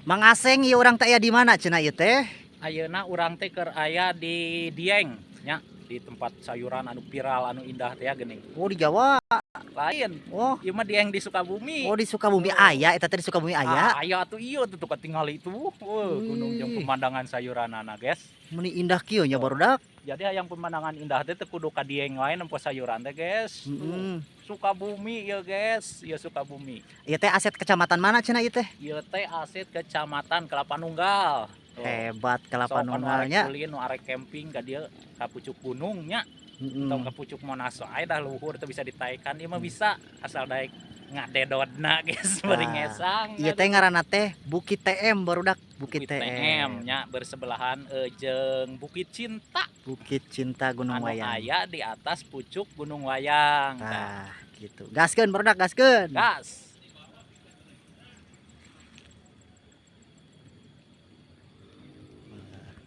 Mang Aseng, ieu urang teh aya di mana cenah ieu teh? Ayeuna urang teh keur aya di Dieng nya, di tempat sayuran anu viral, anu indah teh ya geuning. Oh, di Jawa. Lain. Oh. Ieu mah Dieng di Sukabumi. Oh, di Sukabumi aya eta teh, di Sukabumi aya. Ah, aya atuh, ieu tuh katingali itu. Weuh, gunung jeung pemandangan sayuranana, guys. Meni indah kieu nya, barudak. Jadi hayang pemandangan indah teh teu kudu ka Dieng wae nempo sayuran teh, guys. Tuh, Sukabumi ieu, guys, ieu Sukabumi. Ieu teh aset kecamatan mana cenah ieu teh? Ieu teh aset Kecamatan Kelapa Nunggal. Tuh. Hebat Kelapa Sok anu arek Nunggalnya. Ulin, nu arek camping ka dieu, ka pucuk gunung nya, atau ka pucuk Monas wae dah, luhur teu bisa ditaekan, ieu mah bisa asal daek ngadedodna, guys, bari Tah. ngesang. Ieu teh ngaranna teh Bukit TM, barudak, Bukit Bukit TM TM. Nya, bersebelahan jeung Bukit Cinta. Bukit Cinta Gunung Anu Wayang. Aya di atas pucuk Gunung Wayang. Tah. Tah, gitu. Gaskeun, barudak, gaskeun. Gas.